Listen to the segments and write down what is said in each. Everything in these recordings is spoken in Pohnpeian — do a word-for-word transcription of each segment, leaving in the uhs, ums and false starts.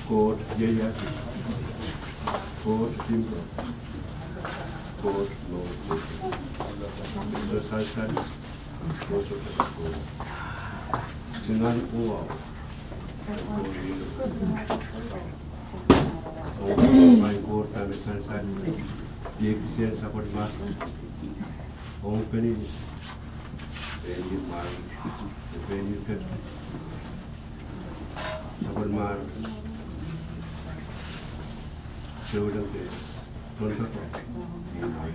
Koht ieias, Koht limpoak, Koht mour. Sansal, Koht, Koht, Koht. Singan uwa. Maing Koht, dahme sansal, iei kisehn sapwellimomwi. Ong pein, pein mwar, pein ket, sapwellimomwi, souleng ke, tohndoadoahk, ni mwar.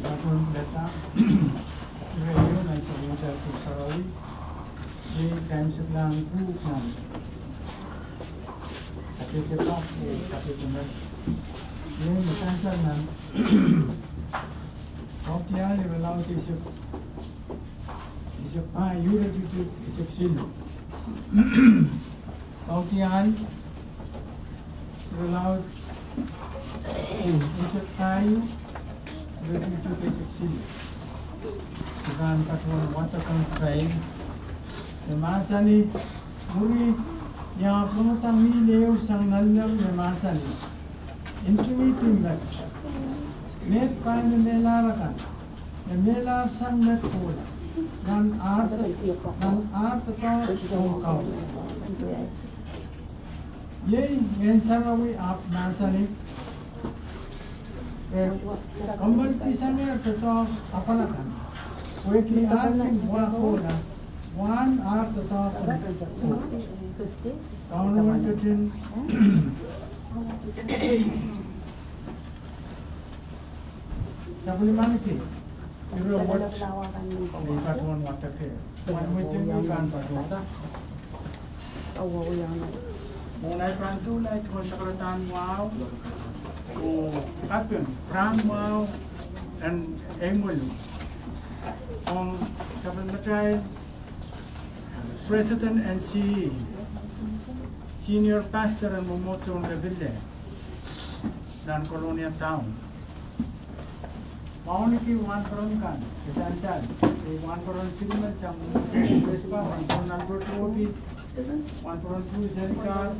Ih pahn leta, ire ieu nan sapwellimatail pwuhk sarawi, iei kaimwiseklahn pwuhk nan kadehdehpak oh kadehdehmet. Iei me sansal nan Kaudiahl irelaud eisek, eisek pahieu iretikitik eisek siluh. Kaudiahl irelaud eisek pahieu iretikitik eisek siluh. I pahn patohwan wadek ong kitail, me mahsanih, mwuri, I ahpw pwurehng ngihl ehu sang nanleng me mahsanih, ntingihdi met, met pahn me mehla akan, me mehla sang met kohla, nan ar, nan ar doadoahk ong Kauno. Iei Ngehn Sarawi ahpw mahsanih, eh, kommoaldi sang doadoahk apwal akan, pwehki ar kin wa kohla, wahn ar doadoahk ong Koht. Kauno ketin sapwellimaniki ire wet me I patohwan wadek. Mwohn mwetin I pahn patohda. Mwohn ei pahn tuhla, I tungoal sakaradahn mwahu oh kaping, rahn mwahu en ei mwehi, ong sapwellimatail President and C E, Senior Pastor en Mwomwohdiso en Kepille nan Kolonia Town. Wauneki wahnpoaron kan, me sansal, eh, wahnpoaron Silimen sang Mwomwohdiso en Kepille, wahnpoaron Albert Robi, wahnpoaron Bruce Elikar,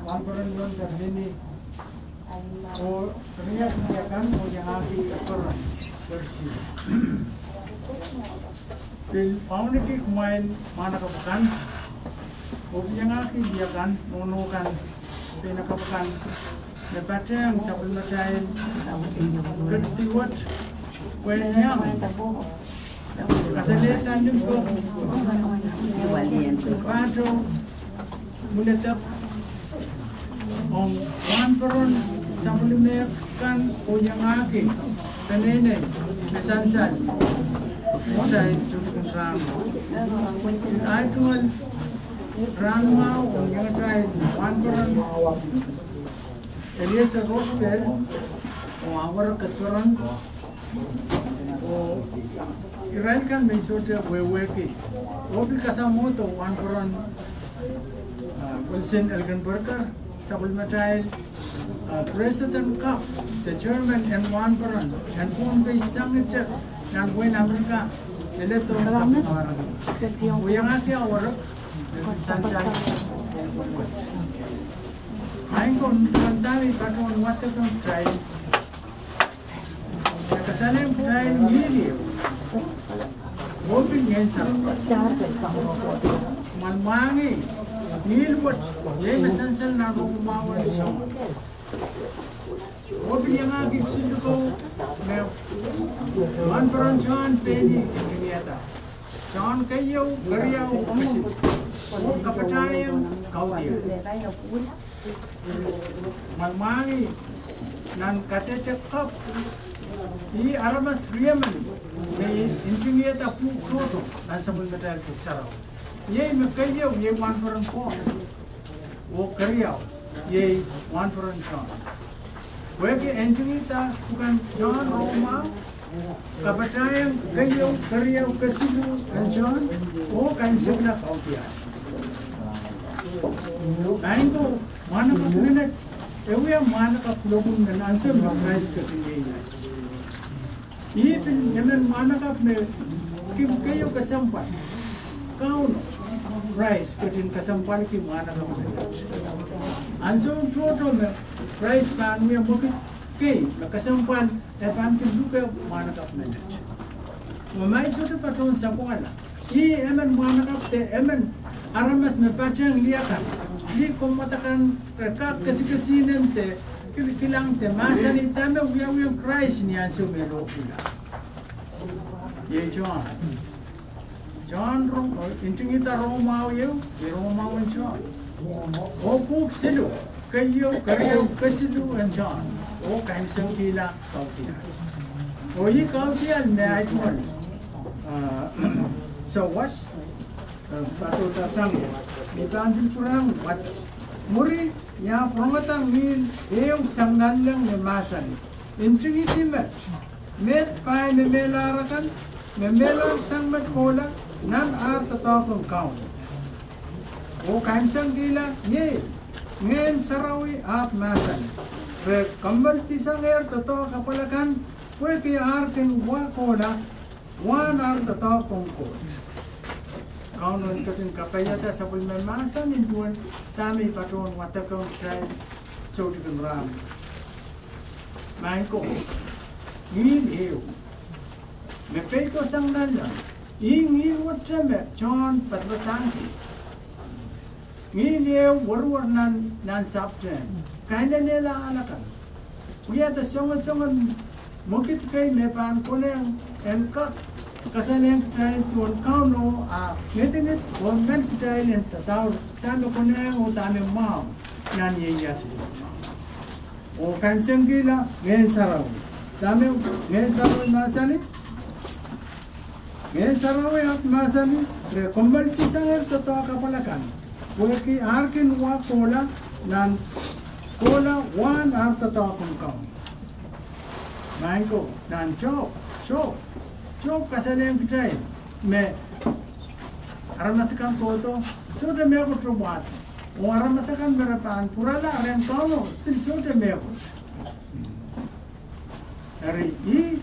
wahnpoaron Yonda Mini, oh riekid kan, oh iangahki poaron Percy. Pil wauneki kumwail mwahnakapw akan, oh iangahki wia kan, nohno kan, peinakapw akan, me patehng sapwellimatail ketiket wehwehng kasalehda limpoak, pahtou, mwunedek ong wahnpoaron sapwellime kan oh iangahki peneinei me sansal. Mwohtail tuhkehn rahn. Ahi tungoal rahn mwahu ong iangatail wahnpoaron Eliezer Rospel, oh Awara Keturan, Oh irail kan me I sohte wehwehki, oh pil kasamwohdo Wahnporon, ah, Wilson Elkin Burger, sapwellimatail, ah, president kak, de chairman en Wahnporon en Pohnpei sang ite nan wehin Amerika, ele to. Wia ngaki awarek, sansal. Maing ko, ni pahn dahme I patohwan wadek ong kitail, kasalehng kitail ngihl ehu, oh pil Ngehn Sarawi. Mwahl mwahngih, ngihl wet, iei me sansal nan rongamwahu en John. Oh pil iangahki siluh ko me Wahnporon John pahn intingihada. John keieu, keriau, kesiluh. Oh kapatahieng kaudiahl. Mwahl mwahngih, nan kadehde kapw, ih aramas riemen me intingihada pwuhk tohto nan sapwellimatail Pwuhk Sarawi. Iei me keieu, iei Wahnporon Pohl. Oh keriau, iei Wahnporon John. Pwehki e intingihada pwuken John rongamwahu, kapatahieng keieu, keriau, kesiluh en John, oh kaimwisekla kaudiahl. Maing ko, mwahnakapw menet, e wia mwahnakapw lokun nan ansou me Krais ketin ieias. Ih pil emen mwahnakapw me kin keieu kesempwal. Kauno Krais ketin kesempwalki mwahnakapw menet. Ansou tohto me Krais pahn wia mwekid kei me kesempwal, e pahn kin luke mwahnakapw menet. Ma I sohte patohwan sapwungala, ih emen mwahnakapw de emen aramas me patehng lih akan, lih kommwad akan, re kak kesikesihnen de kil-, kilang de mahsanih dahme wiawiong Krais ni ansou me lohkihla. Iei John. John rong-, intingihada rongamwahu ehu, iei rongamwahu en John. Oh pwuhk siluh, keieu, keriau, kesiluh en John, oh kaimwisekla kaudiahl. Oh ih kaudiahl me ahi duwen, ah, sawas, eh, patohda sang, I pahn pil pwurehng wad. Mwuri, I ahpw rongada ngihl ehu sang nanleng me mahsanih: Ntingihdi met, met pai me melahr akan, me melahr sang met kohla, nan ar doadoahk en Kauno. Oh kaimwisekla, iei Ngehn Sarawi ahpw mahsanih: Re kommoaldisangehr doadoahk apwal akan, pwehki ar kin wa kohla, wahn ar doadoahk ong Koht. Kauno en ketin kapaiada sapwellime mahsen en duwen dahme I patohwan wadek ong kitail soutik en rahn. Maing ko, ngihl ehu me peido sang nanleng, ih ngihl wet me John padapadahngki. Ngihl ehu weriwer nan, nan sapwtehn kainenehla ahl akan. Wiahda soangosoangen mwekid kei me pahn konehng en kak kasalehng kitail duwen Kauno, a ngidingid oh men kitail en dadaur dahme konehng oh dahme mwahu nan ieias wet. Oh kaimwisekla Ngehn Sarawi. Dahme Ngehn Sarawi mahsanih? Ngehn Sarawi ahpw mahsanih, re kommoaldisangehr doadoahk apwal akan, pwehki ar kin wa kohla, nan kohla wahn ar doadoahk ong Kauno. Maing ko, nan Sohp, Sohp, Sohp kasalehng kitail me aramas akan kohdo, sohte mehkot re wahdo. Oh aramas akan me re pahn pwurala rehn Kauno, pil sohte mehkot. Eri ih,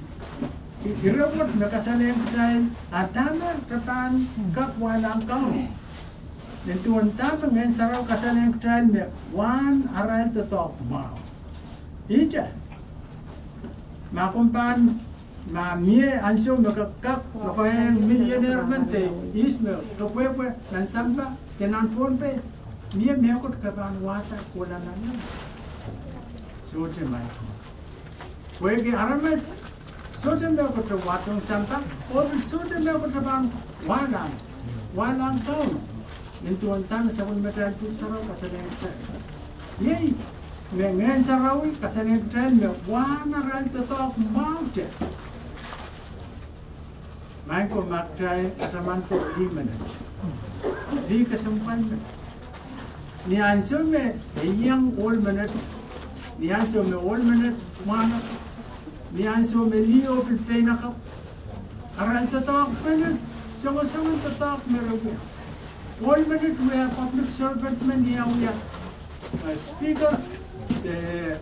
ih ire wet me kasalehng kitail, a dahme re pahn kak wahlahng Kauno. Nin duwen dahme Ngehn Sarawi kasalehng kitail me wahn arail doadoahk mwahu. Ihte, ma komw pahn, ma mie ansou me ke kak lokaia millionaire men de ihs me kepwehpwe nan sampah de nan Pohnpei, mie mehkot ke pahn wahda kohla nanleng? Sohte, maing ko. Pwehki aramas sohte mehkot re wahdohng sampah, oh pil sohte mehkot re pahn wahlahng, wahlahng Kauno. Nin duwen dahme sapwellimatail Pwuhk Sarawi kasalehng kitail, iei me Ngehn Sarawi kasalehng kitail me wahn arail doadoahk mwahute. Maing ko, ma kitail katamanda lih menet, lih kesempwal menet, ni ansou me e iang ohl menet, ni ansou me ohl menet mwahnakapw, Ni ansou me liho pil peinakapw, arail doadoahk pene songosong en doadoahk me re wia. Ohl menet wia public servant men, ni ah wia, eh, Speaker, eh,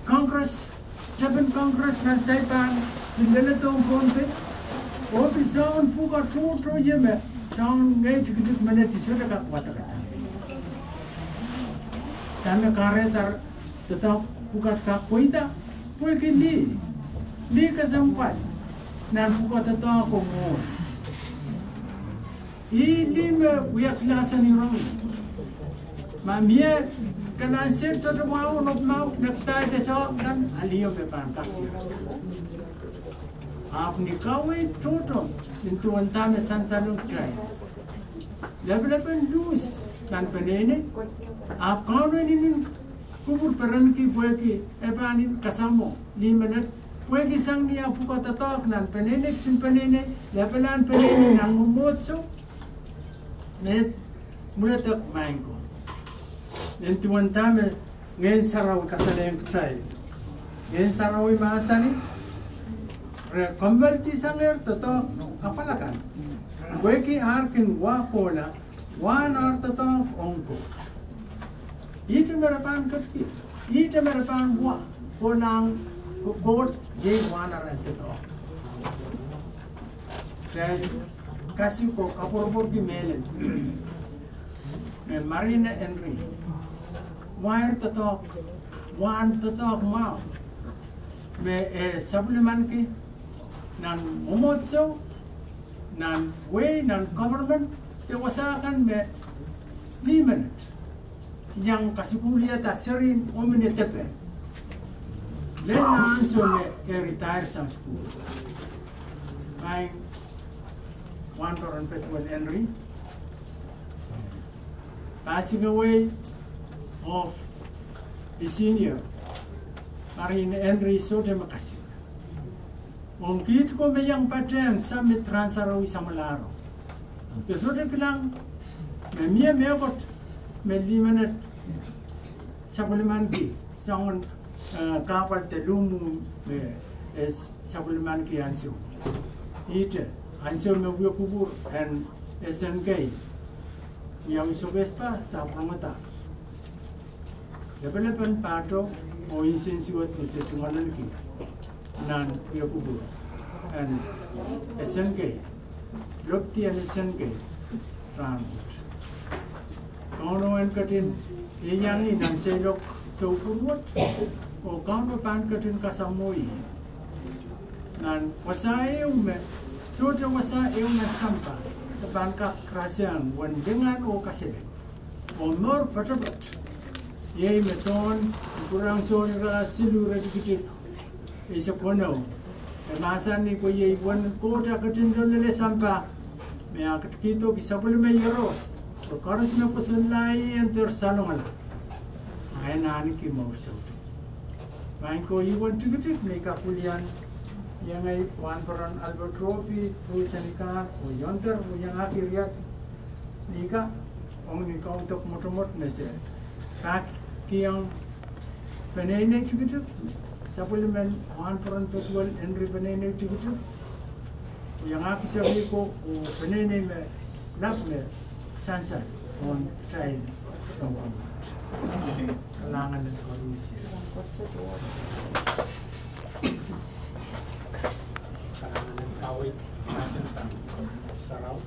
Congress, tepin Congress nan saipan, pil leledohng Pohnpei, oh pil soangen pwukat tohto ie me soangen ngehi tikitik menet I sohte kak wadek. Dahme kahrehda doadoahk pwukat kak pweida? Pwehki lih, lih kesempwal nan pwukat doadoahk oh mwohn. Ih lih me wia kilahsang ni rong. Ma mie kilahsang sohte mwahu, nohn mwahu, nektaide soahng kan, a liho me pahn kak. Ahpw ni kaweid tohto, nin duwen dahme sansalong kitail, lepelepen luhs nan peneinei, ahpw Kauno inenen kupwur perenki pwehki e pahn kasamwo lih menet, pwehki sang ni ah pwukat doadoahk nan peneinei, kisin peneinei, lepelahn peneinei nan mwomwohdiso, me mwuledek, maing ko. Nin duwen dahme Ngehn Sarawi kasalehiong kitail. Ngehn Sarawi mahsanih, re kommoaldi sangehr doadoahk apwal akan, pwehki ar kin wa kohla, wahn ar doadoahk ong Koht. Ihte me re pahn ketikihong, ihte me re pahn wa kohlahng Koht, iei wahn arail doadoahk. Kitail kasik oh koapworopworki mehlel me Marina Henry, wa er doadoahk, wahn doadoahk mwahu me e sapwellimanki nan mwomwohdiso, nan wehi, nan government, de wasa kan me lih menet iang kasukuhlihada serihn omwi en depe lel nan ansou me e retire sang sukuhl. Maing Wahnpoaron Bethuel Henry, pasikewei of the senior, Marina Henry, sohte me kasik. Ong kiht ko me iang patehng Summit Rahn Sarawi samwalahro, se sohte kilang me mie mehkot me lih menet sapwellimanki soangen, eh, kahpwal de luhmwuhmw me, eh, sapwellimanki ansou. Ihte ansou me wia kupwur en S N K, wiawi Sokehs Pah, sapwrongada lepelepen pahtou oh insensuwed me se tungoalenki nan wia kupwur en S N K, lopdi en S N K rahnwet. Kauno en ketin ieiang ih nan seiloak soupwur wet, oh Kauno pahn ketin kasamwo ih nan wasa ehu me sohte wasa ehu nan sampah e pahn kak rasehng uwen lingan oh kaselel oh mour poatopoat. Iei me Sohn, kupwuren Sohn irelaud siluh, iretikitik eisek weneu, e mahsanih pwe iei uwen Koht a ketin loalloale sampah me a ketikihdohki sapwellime Iehros, pwe koaros me pwosonla ih en dehr salongala, a en ahneki mour soutuk. Maing ko, ih uwen tikitik me I kak wilian iengei Wahnpoaron Albert Ropi, Ruth Senikan oh Yonder, oh iangahki riat ni ka, ong ni kaudok mwotomwot me se pahkihong peneinei tikitik, sapwellimen Wahnpoaron Bethuel Henry peneinei tikitik, iangahki seri ko oh peneinei me lap me sansal ong kitail. Kalahngan en koarusie. Kalahngan en kaweid mahsen sang Sarawi.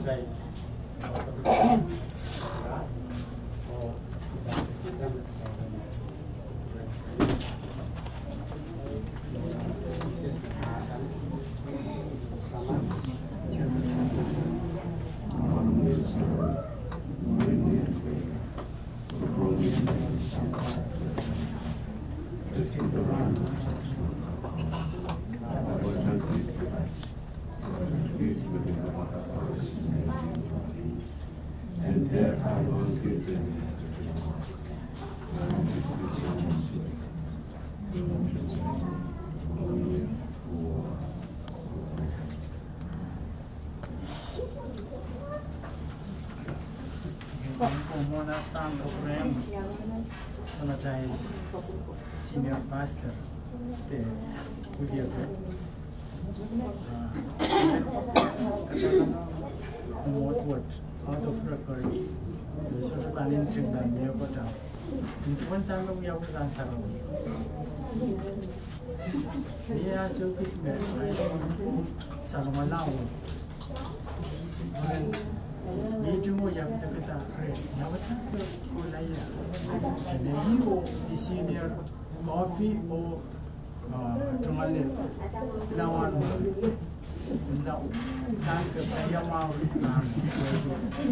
Komw mwohn ahd pahn program, samatail senior pastor, de, Kudiape. Ah, mwohd wet, out of record. Sohte pahn nting nan mehkot ah. Nting wet dahme wiawi kan sarawi. Ni ansou kis me, salongala wet. Ni tungo iang tekada re, iang wasa ke kolaia. Ene ih oh, ih senior coffee oh, ah, tungoale. Pilawa. Nda, dan ke kaya ma, ah,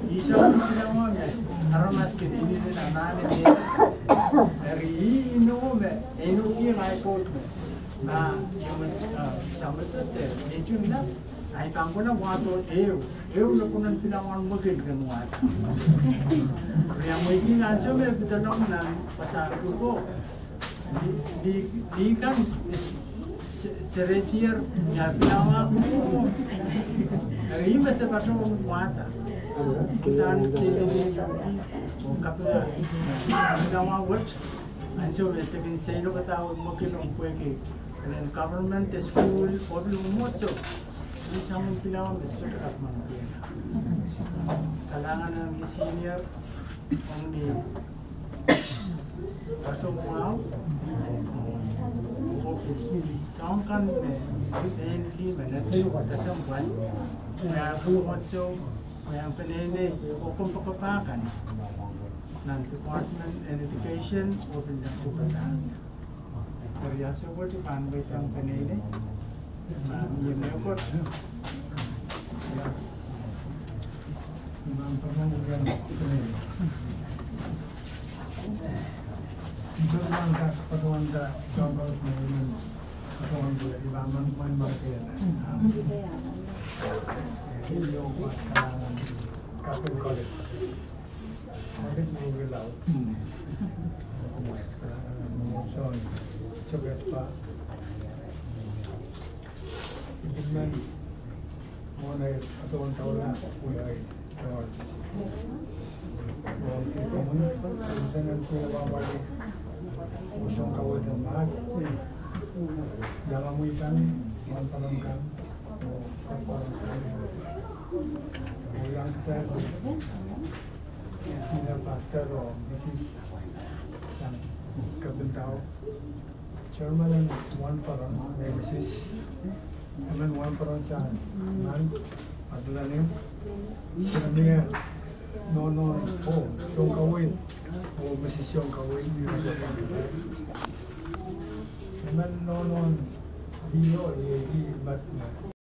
ih soangen pilawa me, aramas kin inenen anahne me. Eri ih inou me, inou ki ngai kot me. Na, ia men, ah, samete de, ni tun na, ahi pahn kohla wahdo ehu, ehu lokonen pilawa mwekid ken wahdo. Riamweiki ansou me pidolong nan pasal kuko. Ni, ni, ni kan, se-, seretier, ia pilawa. Eri ih me se patohwan wahdo. Dan se, oh kapinga, pilawa wet. Ansou me se kin seiloak dah wet mwekid ong pwehki, ren government, school, oh pil mwomwohdiso. Ni soangen pilawa me sohte kak mwahu kihla. Kalahngan ong ni senior, ong ni pastor mwahu, oh pil soang kan me, sen li me, neti, kesempwal, me aku mwomwohdiso, me iang peneinei, oh kompoakepakan. Nan Department en Education, oh pil iang sukuhlahte. Eri ia sohte pahn weidahng peneinei. Mie mehkot. Nan pahn weidahng peneinei. Ih pahn kak patohwanda, soang kan me, patohwan pwe, ih pahn mwain marakiala. Ih pahn kalahngan, kaping college. College me wiewiawi. Soang, sokehs pa. Ih pil men, mwohn ei, patohwan taula, wiawi, taula. Mwohn ei, komon, sen en pwe wawali, soang kaweid en mahs. Iang amwi kan, mwahnpoaron kan, oh kapwaron kan. Oh iang kitail, senior pastor oh Mrs. Sang Kapintao. Chairman en mwahnpoaron, eh, Mrs. Emen mwahnpoaron sang nan Atlanta. Chairman, nohno, oh, Sounkaweid, oh, Mrs. Sounkaweid, emen nohno, ih, oh, eh, ih, mat, mat.